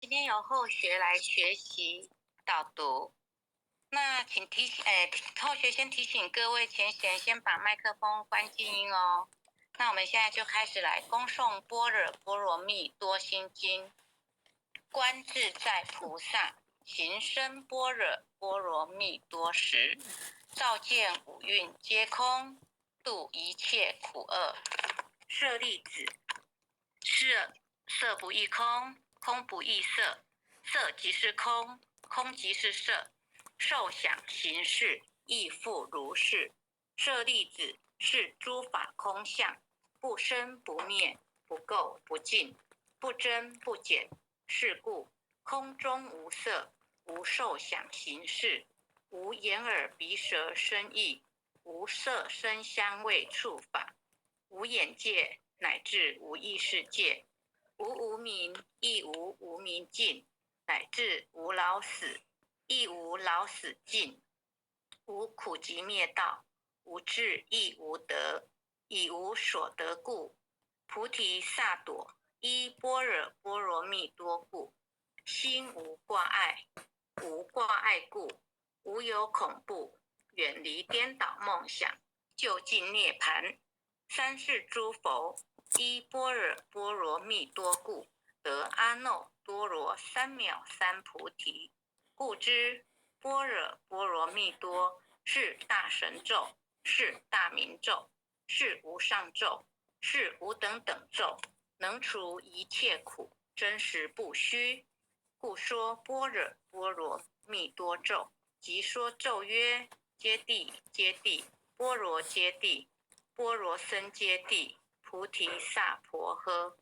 今天由后学來學習導讀。那請提醒，哎，後學先提醒各位前賢，先把麥克風關靜音哦。那我們現在就開始來恭誦《般若波羅蜜多心經》，觀自在菩薩行深般若波羅蜜多時，照見五蘊皆空，度一切苦厄。舍利子，色色不異空，空不異色，色即是空，空即是色，受想行識亦復如是。舍利子，是諸法空相，不生不滅，不垢不淨，不增不減。是故空中無色，無受想行識，無眼耳鼻舌身意，無色聲香味觸法，無眼界乃至無意識界，無無明，亦無無明盡，乃至無老死，亦無老死盡，無苦集滅道，無智亦無得，以無所得故，菩提薩埵依般若波羅蜜多故，心無掛礙，無掛礙故，無有恐怖，遠離顛倒夢想，究竟涅槃。三世諸佛依般若波羅蜜多故，得阿耨多羅三藐三菩提。故知般若波羅蜜多是大神咒，是大明咒，是無上咒，是無等等咒，能除一切苦，真實不虛。故說般若波羅蜜多咒，即說咒曰：揭諦揭諦，波羅揭諦，波羅僧揭諦，菩提薩婆訶。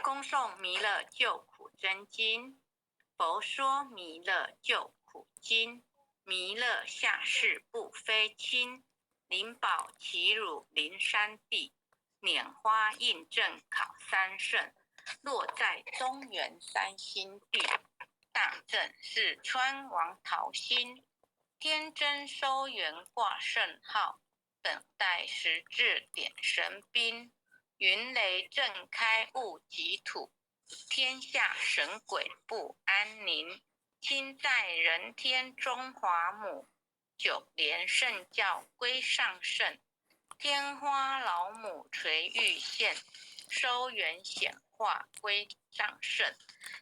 恭誦彌勒救苦真經，佛說彌勒救苦經，彌勒下世不非輕，靈寶齊魯靈山地，拈花印證考三聖，落在中原三星地，大鎮四川王桃心，天真收元掛聖號，等待時至點神兵，雲雷震開戊己土，天下神鬼不安寧。親在人天中華母，九蓮聖教歸上聖，天花老母垂玉線，收圓顯化歸上聖。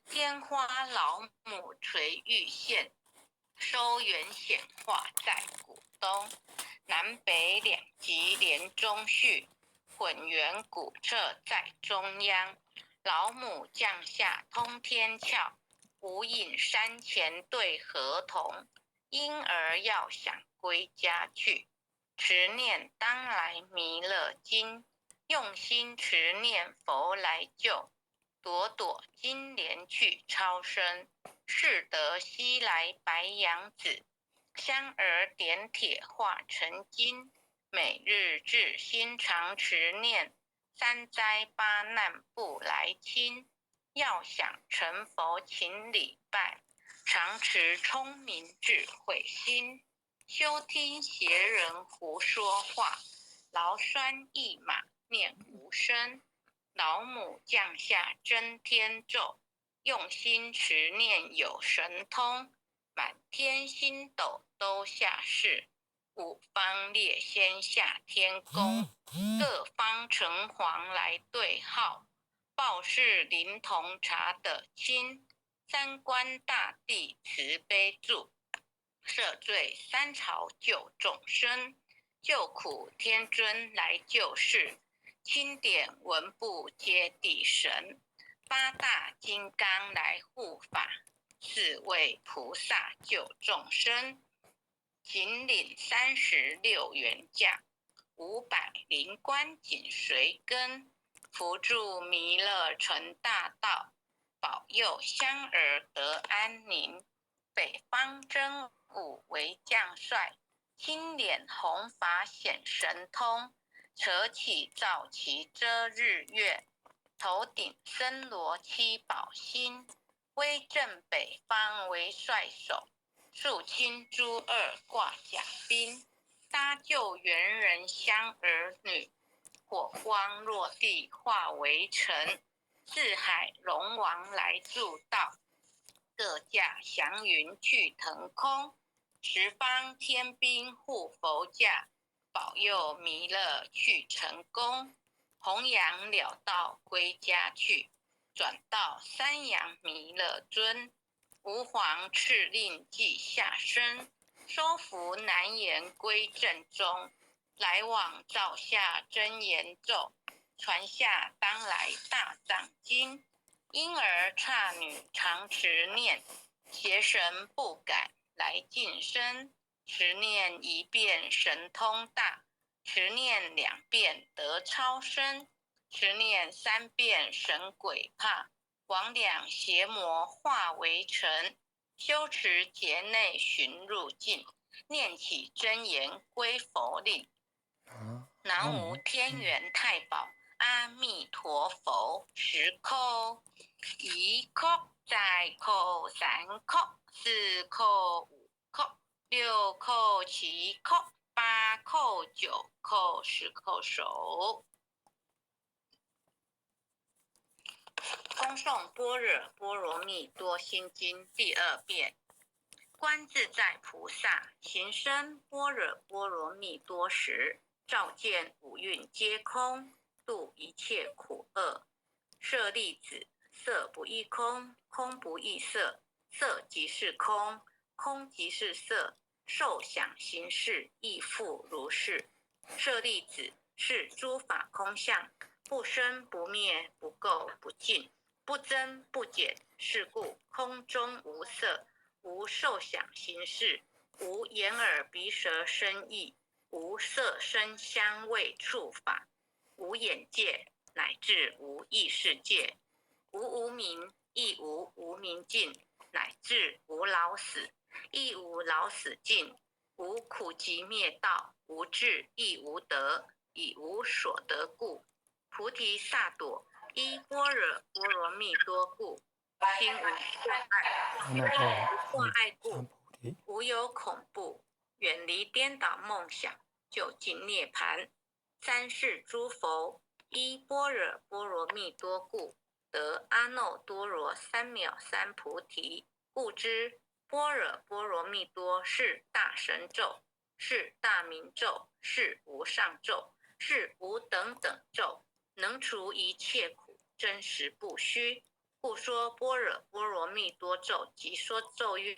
天花老母垂玉線，收圓顯化在古東，南北兩極連中續，混元古徹在中央。老母降下通天竅，無影山前對河童，嬰兒要想歸家去，持念當來彌勒經，用心持念佛來救，朵朵金蓮去超生，誓得西來白羊子，香兒點鐵化成金，每日至心常持念，三災八難不來侵。要想成佛，勤禮拜，常持聰明智慧心，休聽邪人胡說話。勞拴驛馬念無聲，老母降下真天咒，用心持念有神通，滿天星斗都下世，五方列仙下天宮，各方城隍來對號。報是靈童查得清，三官大帝慈悲助，赦罪三朝救眾生，救苦天尊來救世，欽點文部揭諦神，八大金剛來護法，四位菩薩救眾生，請領36員將，500靈官緊隨跟。扶助彌勒成大道，保佑香兒得安寧。北方真武為將帥，青臉紅髮顯神通，扯起皂旗遮日月，頭頂森羅七寶星，威震北方為帥首，肅清諸惡掛甲兵，搭救猿人香兒女。火光落地化為塵，四海龙王来助道，各驾祥云去腾空，十方天兵护佛驾，保佑弥勒去成功，弘扬了道归家去，转到三阳弥勒尊，吾皇敕令即下生，收服难言归正宗，来往造下真言咒，传下当来大藏经。婴儿刹女常持念，邪神不敢来近身。持念一遍神通大，持念两遍得超生，持念三遍神鬼怕，魍魉邪魔化为尘。修持劫内寻入境，念起真言归佛令。南无天元太保阿弥陀佛，十叩，一叩，再叩，三叩，四叩，五叩，六叩，七叩，八叩，九叩，十叩首。恭诵般若波罗蜜多心经第二遍。观自在菩萨行深般若波罗蜜多时，照见五蕴皆空，度一切苦厄。舍利子，色不异空，空不异色，色即是空，空即是色，受想行识亦复如是。舍利子，是诸法空相，不生不灭，不垢不净，不增不减。是故空中无色，无受想行识，无眼耳鼻舌身意，无色声香味触法，无眼界，乃至无意识界，无无明，亦无无明尽，乃至无老死，亦无老死尽，无苦集灭道，无智亦无得，以无所得故，菩提萨埵依般若波罗蜜多故，心无挂碍，无挂碍故，无有恐怖，远离颠倒梦想，究竟涅槃。三世诸佛依般若波罗蜜多故，得阿耨多罗三藐三菩提。故知般若波罗蜜多是大神咒，是大明咒，是无上咒，是无等等咒，能除一切苦，真实不虚。故说般若波罗蜜多咒，即说咒曰：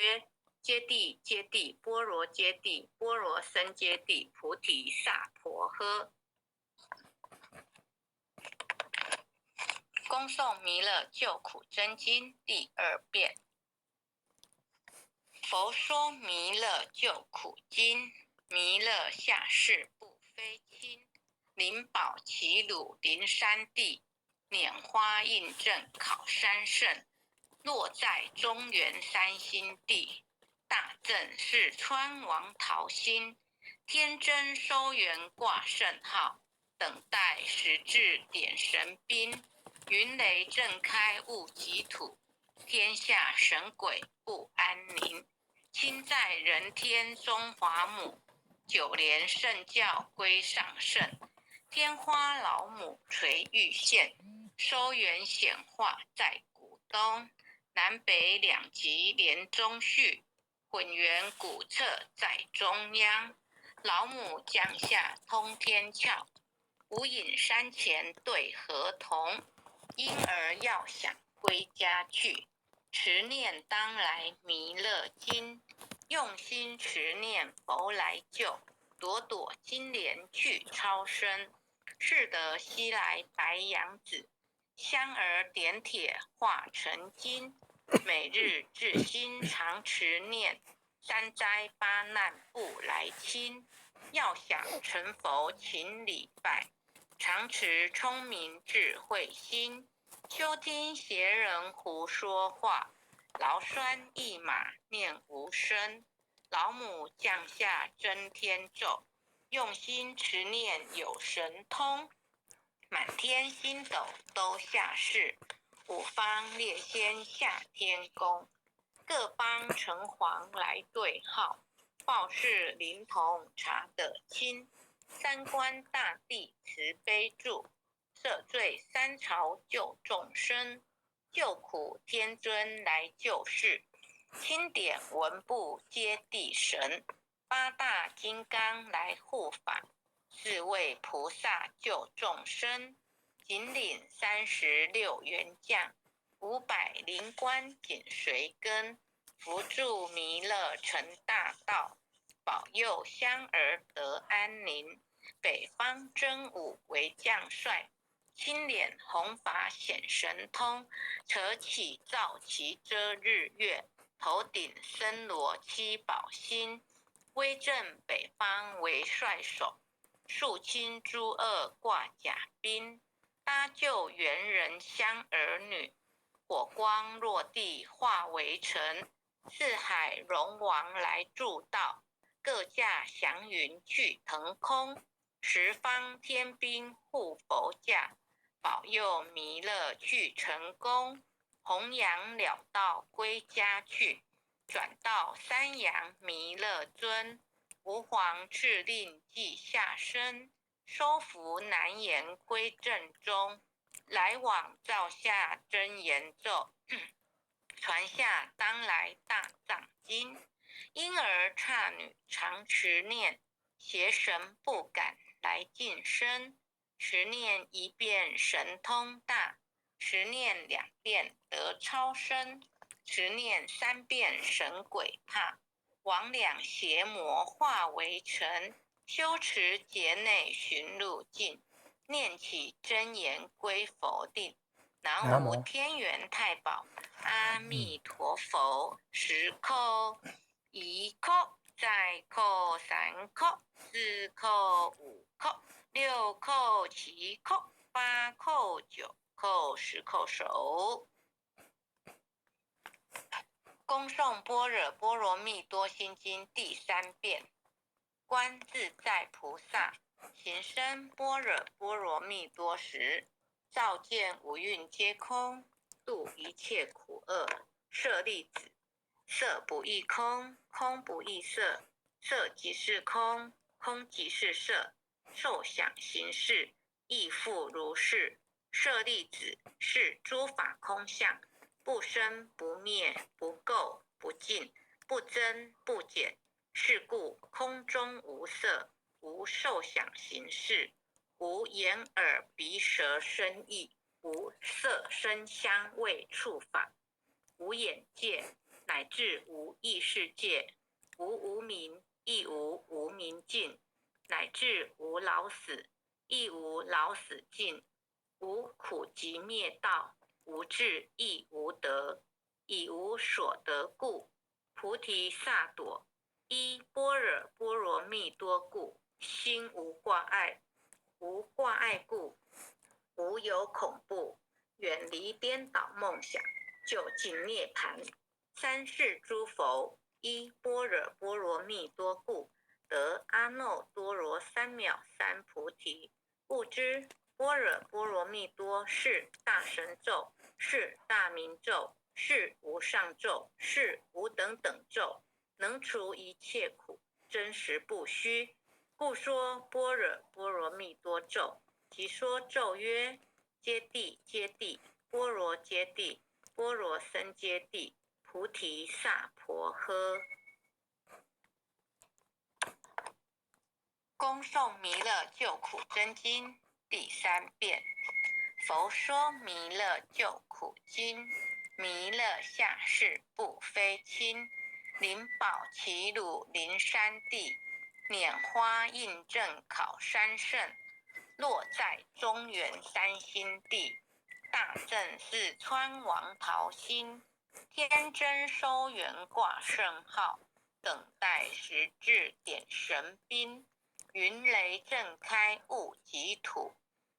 揭谛揭谛，波罗揭谛，波罗僧揭谛，菩提萨婆诃。恭诵弥勒救苦真经第二遍。佛说弥勒救苦经，弥勒下世不非亲，灵宝齐鲁灵山地，拈花印证考山圣，落在中原三星地，大正是川王桃心，天真收元挂圣号，等待时至点神兵，云雷震开悟极土，天下神鬼不安宁。亲在人天中华母，九莲圣教归上圣，天花老母垂玉线，收元显化在古东，南北两极连中续，混元古册在中央，老母降下通天窍，无影山前对河童，婴儿要想归家去，持念当来弥勒经，用心持念佛来救，朵朵金莲去超生，是得西来白羊子，香儿点铁化成金，每日至心常持念，三灾八难不来侵。要想成佛，勤礼拜，常持聪明智慧心，休听邪人胡说话，劳栓一马念无声，老母降下真天咒，用心持念有神通，满天星斗都下世，五方列仙下天宫，各方城隍来对号，报事灵童查得清，三官大帝慈悲助，赦罪三朝救众生，救苦天尊来救世，钦点文部揭谛神，八大金刚来护法，四位菩萨救众生，紧领36员将，500灵官紧随跟，扶助弥勒成大道，保佑香儿得安宁。北方真武为将帅，青脸红发显神通，扯起皂旗遮日月，头顶森罗七宝星，威震北方为帅首，肃清诸恶挂甲兵，搭救猿人香儿女，火光落地化为尘，四海龙王来助道，各驾祥云去腾空。十方天兵护佛驾，保佑弥勒去成功，弘扬了道归家去，转到三阳弥勒尊，吾皇敕令即下生，收服难言归正宗，来往造下真言咒，传下当来大藏经，婴儿刹女常持念，邪神不敢来近身，持念一遍神通大，持念两遍得超生，持念三遍神鬼怕，魍魉邪魔化为尘，修持劫内寻路径，念起真言归佛定。南无天元太保阿弥陀佛，十叩，一叩，再叩，三叩，四叩，五叩，六叩，七叩，八叩，九叩，十叩首。恭诵般若波罗蜜多心经第三遍，观自在菩萨行深般若波罗蜜多时，照见五蕴皆空，度一切苦厄。舍利子，色不异空，空不异色，色即是空，空即是色，受想行识亦复如是。舍利子，是诸法空相，不生不灭，不垢不净，不增不减。是故空中无色，无受想行识，无眼耳鼻舌身意，无色声香味触法，无眼界，乃至无意识界，无无明，亦无无明尽，乃至无老死，亦无老死尽，无苦集灭道，无智亦无得，以无所得故，菩提萨埵依般若波罗蜜多故，心无挂碍，无挂碍故，无有恐怖，远离颠倒梦想，究竟涅槃。三世诸佛依般若波罗蜜多故，得阿耨多罗三藐三菩提。故知般若波罗蜜多是大神咒，是大明咒，是无上咒，是无等等咒，能除一切苦，真实不虚。故说般若波罗蜜多咒。即说咒曰：揭谛揭谛，波罗揭谛，波罗僧揭谛。菩提萨婆诃。恭诵弥勒救苦真经第三遍。佛说弥勒救苦经，弥勒下世不非亲，灵宝齐鲁灵山地，拈花印证考山圣，落在中原三星地，大正四川王桃心。天真收元挂圣号，等待时至点神兵。云雷震开雾及土，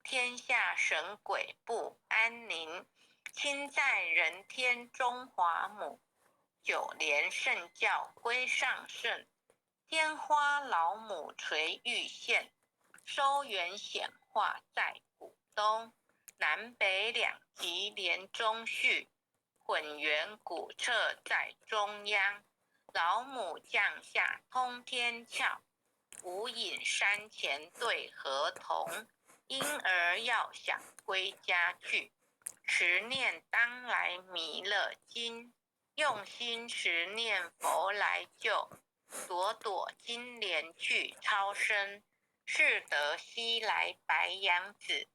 天下神鬼不安宁。亲在人天中华母，九莲圣教归上圣。天花老母垂玉线，收元显化在古东。南北两极连中续。混元古彻在中央，老母降下通天窍，无隐山前对河童，婴儿要想归家去，持念当来弥勒经，用心持念佛来救，朵朵金莲去超生，誓得西来白羊子，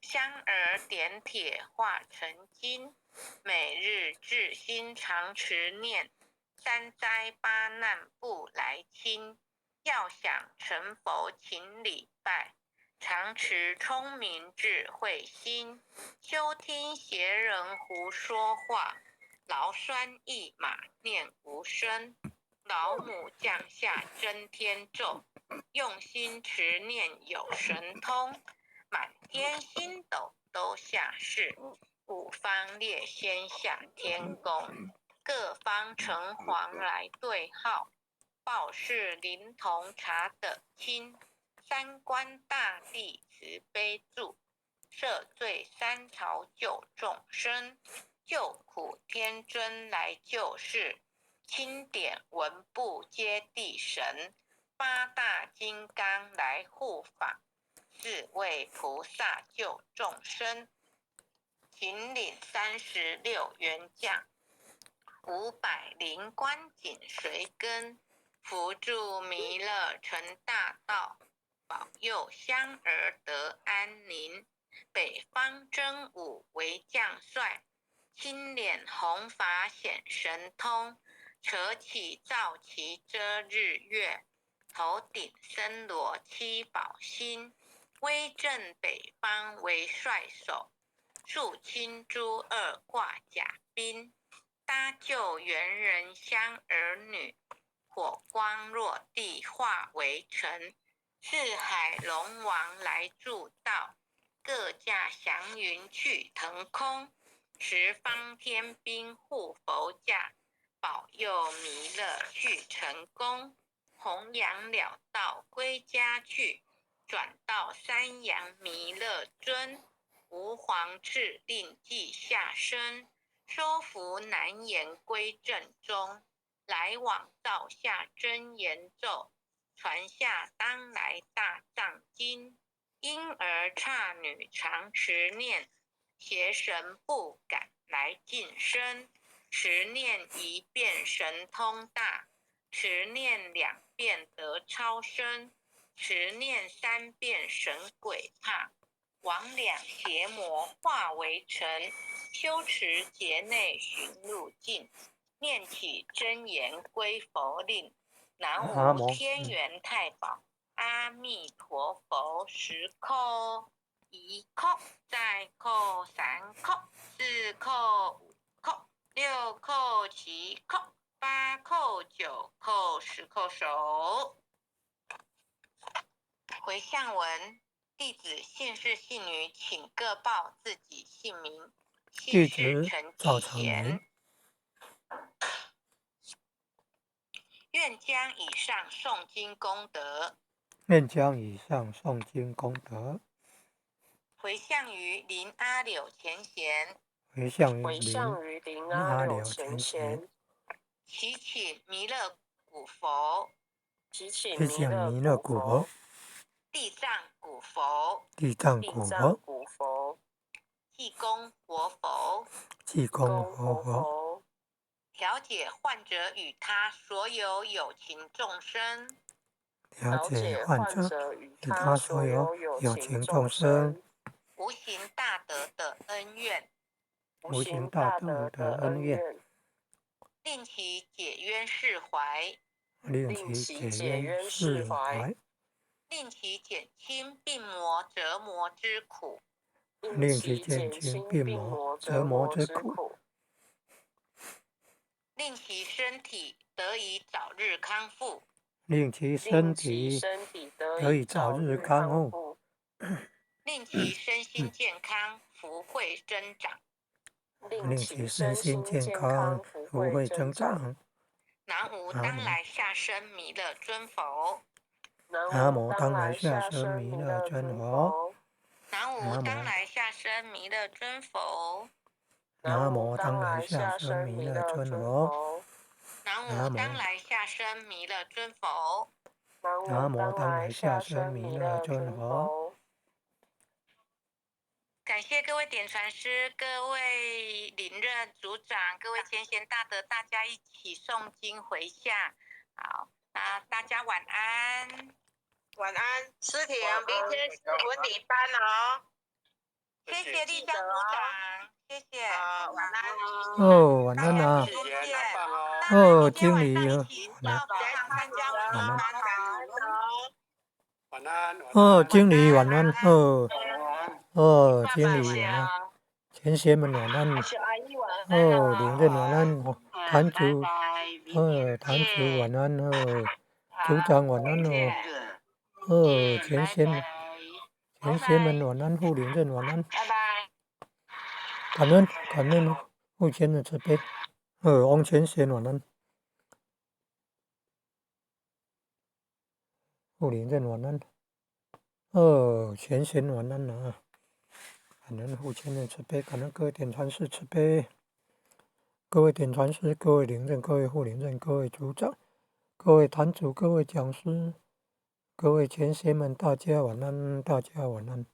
香儿点铁化成金，每日至心常持念，三灾八难不来侵。要想成佛，勤礼拜，常持聪明智慧心，休听邪人胡说话。劳栓一马念无声，老母降下真天咒，用心持念有神通，满天星斗都下世，五方列仙下天宫，各方城隍来对号，报是灵童查得清，三官大帝慈悲助，赦罪三朝救众生。救苦天尊来救世，钦点文部揭谛神，八大金刚来护法，四位菩萨救众生，秦岭36员将，500灵官紧随跟，扶助弥勒成大道，保佑香儿得安宁。北方真武为将帅。青脸红发显神通，扯起皂旗遮日月，头顶森罗七宝星，威震北方为帅首，肃清诸恶挂甲兵，搭救猿人香儿女，火光落地化为尘，四海龙王来助道，各驾祥云去腾空。十方天兵护佛驾，保佑弥勒去成功，弘扬了道归家去，转到三阳弥勒尊，吾皇敕令即下生，收服难言归正宗，来往造下真言咒，传下当来大藏经，婴儿刹女常持念。邪神不敢来近身，持念一遍神通大，持念两遍得超生，持念三遍神鬼怕，魍魉邪魔化为尘，修持劫内寻路径，念起真言归佛令，南无天元太保阿弥陀佛十叩。一叩，再叩，三叩，四叩，五叩，六叩，七叩，八叩，九叩，十叩首。回向文，弟子姓氏姓女，请各报自己姓名。弟姓氏子陈赵继贤长明。愿将以上诵经功德，愿将以上诵经功德，回向于林阿柳前贤，回向于回林向于林阿阿柳柳前前贤，贤，祈请弥勒古佛、祈请祈请弥勒古佛、地藏古佛、地藏地古佛、藏古佛、济公活佛，济公公活活佛，佛，调解患者与他所有有情众生，了了解解患患者者与与他他所所有有有情情众众生生，无形大德的恩怨，无无形形大德大德的的恩怨，恩怨，令其解冤释怀，令令其其解解冤冤释释怀，怀，令其减轻病魔折磨之苦，令令其其减轻减轻病魔病魔折折磨磨之苦，之苦，令其身体得以早日康复，令其身令其体身体得得以以早早日日康复，康复，令其身心健康，福慧增长。令令其其身身心健心健康，康，福福慧慧增增长。长。南无南无当来下生弥勒尊佛，南南无无当当来来下下生弥生弥勒尊勒尊佛，佛，南无南无当来下生弥勒尊佛，南南无无当当来来下下生生弥勒弥勒尊尊佛，佛，南无南无当来下生弥勒尊佛。南南无无当当来来下下生生弥弥勒勒尊尊佛。佛。感謝各位點傳師、各位領任組長、各位前賢大德，大家一起誦經迴向。好，那大家晚安。晚安，思婷，明天是文理班哦。謝謝麗香組長，謝謝。好，晚安。哦，晚安啊。謝謝。哦，經理啊，晚安。晚安。晚安。哦，經理晚安。哦，哦，經理晚安。前賢們晚安。哦，領任晚安。壇主，哦，壇主晚安哦，組長晚安哦。哦，前賢，前賢們晚安，護領任晚安。拜拜。感恩感恩父親的慈悲。王前賢晚安。護領任晚安。哦，前賢晚安啊！感恩父親的慈悲，感恩各位點傳師慈悲，各位點傳師、各位領任、各位護領任、各位組長、各位壇主、各位講師、各位前賢們，大家晚安，大家晚安。